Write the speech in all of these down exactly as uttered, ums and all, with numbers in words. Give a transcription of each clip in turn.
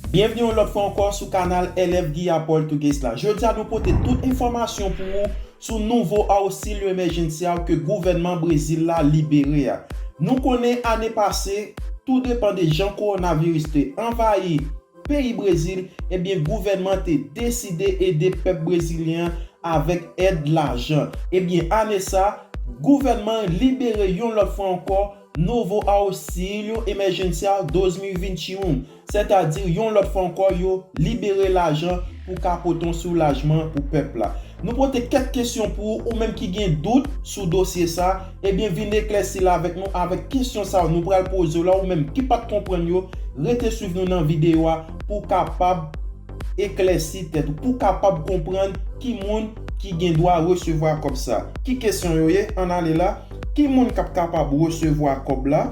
Byenvni yon lòt fwa ankò sou kanal L F Guia Português la. Jodi a nou pote tout enfòmasyon pou ou sou nouvo auxílio emergencial ke gouvènman Brezil la libere a. Nou konnen ane pase, tou depan de jan kowonaviris te anvayi peyi Brezil, ebyen gouvènman te deside ede pèp brezilyen an avèk èd lajan. Ebyen ane sa, gouvènman libere yon lòt fwa ankò Novo Auxílio Emergencial dois mil e vinte e um, sètadi yon lòt fwa ankò yo libere lajan pou ka pote yon soulajman pou pèp la. Nou pote kèk kesyon pou ou, ou menm ki gen dout sou dosye sa, ebyen vin eklèsi l avèk nou avèk kesyon sa yo nou pral poze w la, ou menm ki pa t konprann yo, rete swiv nou nan videyo a pou w kapab eklèsi tèt ou, pou w kapab konprann ki moun ki gen dwa resevwa kòb sa. Ki kesyon yo ye? Ann ale la. Ki moun k ap kapab resevwa kòb la?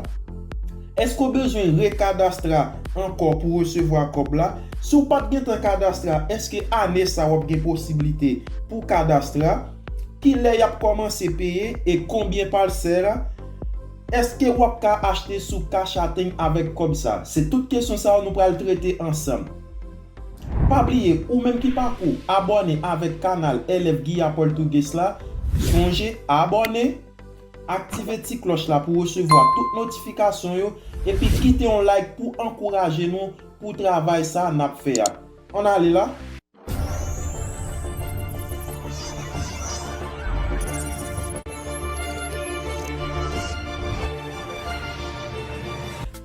Èske w bezwen rekadastra ankò pou resevwa kòb la? Si w pa t gentan kadastra, èske ane sa w ap gen posiblite pou kadastra? Kilè y ap kòmanse peye e konbyen pasèl? Èske w ap ka achte sou Caixa Tem avèk kòb sa? Se tout kesyon sa yo nou pral trete ansanm. Pa bliye, ou menm ki pako abòne avèk kanal L F Guia Português la, sonje abòne, aktive ti klòch la pou resevwa tout notifikasyon yo, epi kite yon like pou ankouraje nou pou travay sa n ap fè a. Ann ale la.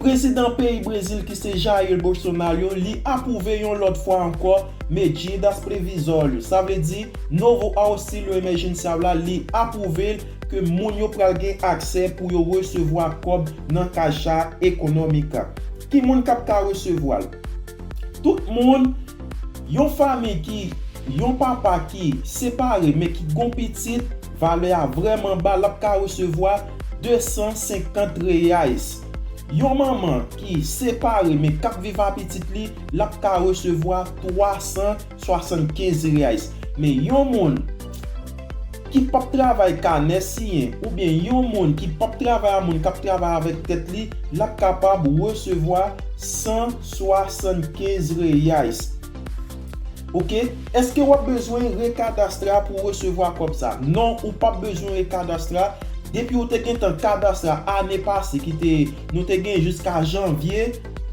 Prezidan peyi Brezil ki se Jair Bolsonaro, li apwouve yon lòt fwa ankò medidas provizórias, sa vle di Novo Auxílio Emergencial la, li apwouve l ke moun yo pral gen aksè pou yo resevwa kòb nan Caixa Econômica. Ki moun k ap ka resevwa l? Tout moun, yon fanmi ki, yon papa ki separe men ki gon pitit, valè a vrèman ba, l ap ka resevwa de san senkant reais. Yon manman ki separe men k ap viv a pitit li, l ap ka resevwa twa san swasannkenz reais. Men yon moun ki p ap travay kanè siyen, oubyen yon moun ki p ap travay a moun k ap travay avèk tèt li, l ap kapab resevwa san swasannkenz reais. Oke? Èske w ap bezwen rekadastra pou resevwa kòb sa? Non, ou p ap bezwen rekadastra. Depi ou te gentan kadastra ane pase, ki te, nou te gen jiska janvye,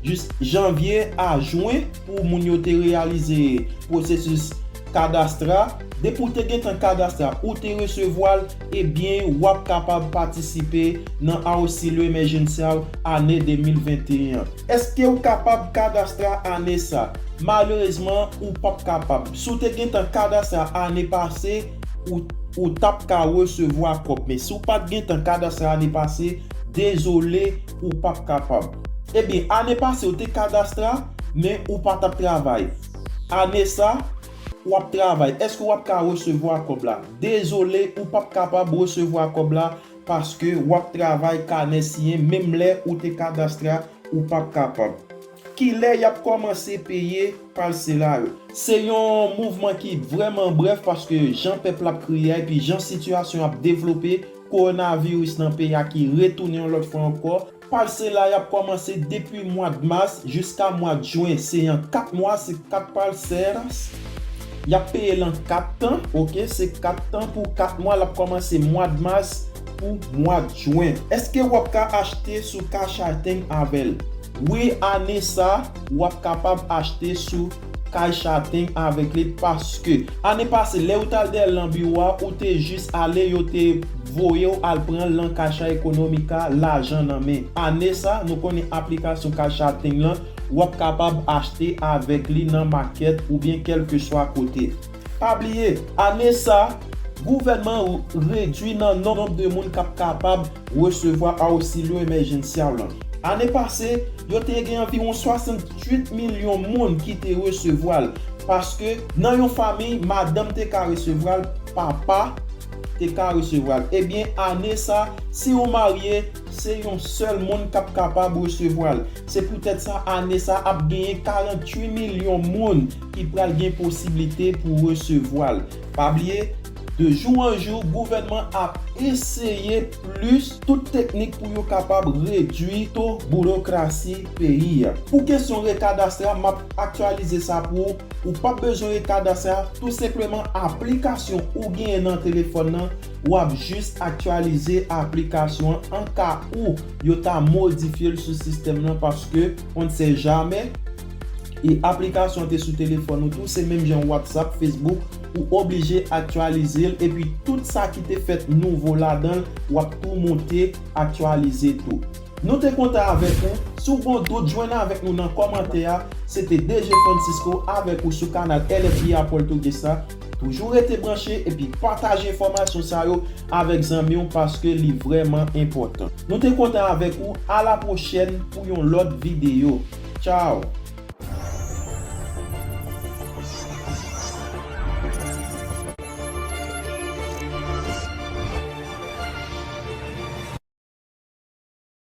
jis janvye a jen pou moun yo te reyalize pwosesis kadastra. Depi w te gentan kadastra, ou te resevwa l, ebyen, w ap kapab patisipe nan Auxílio Emergencial ane de mil venteyen an. Èske w kapab kadastra ane sa? Malerezman, ou p ap kapab. Si w te gentan kadastra ane pase, ou, ou t ap ka resevwa kòb. Men si w pa t gentan kadastra ane pase, dezole, ou p ap kapab. Ebyen, ane pase, ou te kadastra, men ou pa t ap travay. Ane sa, w ap travay. Èske w ap ka resevwa kòb la? Dezole, ou p ap kapab resevwa kòb la paske w ap travay kanè siyen, menm lè ou te kadastra, ou p ap kapab. Kilè y ap kòmanse peye pase la yo? Se yon mouvman ki vrèman brèf paske jan pèp la ap kriye a epi jan sitiyasyon ap devlope, kowonaviris nan peyi a ki retounen yon lòt fwa ankò, pase la y ap kòmanse depi mwad mas jiska mwad jen. Se an kat mwa, se kat pase la. Y ap peye l an kat tan, oke? Se kat tan pou kat mwa, l ap kòmanse mwad mas pou mwad jen. Èske w ap ka achte sou Caixa Tem avè l? Wi, ane sa, w ap kapab achte sou Caixa Tem avèk li paske ane pase, lè ou t al dèyè l nan biwo a, ou te jis ale, yo te voye w al pran l nan Caixa Econômica lajan nan men. Ane sa, nou konnen aplikasyon Caixa Tem lan, w ap kapab achte avèk li nan makèt oubyen kèlkeswa kote. Pa bliye, ane sa, gouvènman redui nan nonb de moun k ap kapab resevwa Auxílio Emergencial lan. Ane pase, yo te gen anviwon swasanntuit milyon moun ki te resevwa l, paske nan yon fanmi, madanm te ka resevwa l, papa te ka resevwa l. Ebyen, ane sa, si ou marye, se yon sèl moun k ap kapab resevwa l. Se poutèt sa, ane sa ap genyen karanntuit milyon moun ki pral gen posiblite pou resevwa l. Pa bliye, De jou an jou, gouvènman ap eseye plis tout teknik pou yo kapab redui to biwokrasi peyi a. Pou kesyon rekadastrè a, m ap aktyalize sa pou ou. Ou p ap bezwen rekadastrè a, tou senpleman aplikasyon ou genyen nan telefòn nan, w ap jis aktyalize aplikasyon an an ka ou yo ta modifye l sou sistèm nan, paske on ne sait jamais. E aplikasyon te sou telefòn ou tou, se menm jan WhatsApp, Facebook, ou oblije aktyalize l, epi tout sa ki te fèt nouvo ladan l, w ap tou monte aktyalize tou. Nou te kontan avèk ou. Si w gon dout, jwenn avèk nou nan kòmantè a. Se te D J Francisco avèk ou sou kanal L F B A Portuguesa. Toujou rete branche epi pataje enfòmasyon sa yo avèk zanmi w, paske li vrèman enpòtan. Nou te kontan avèk ou. A la pwochèn pou yon lòt videyo. Tchao!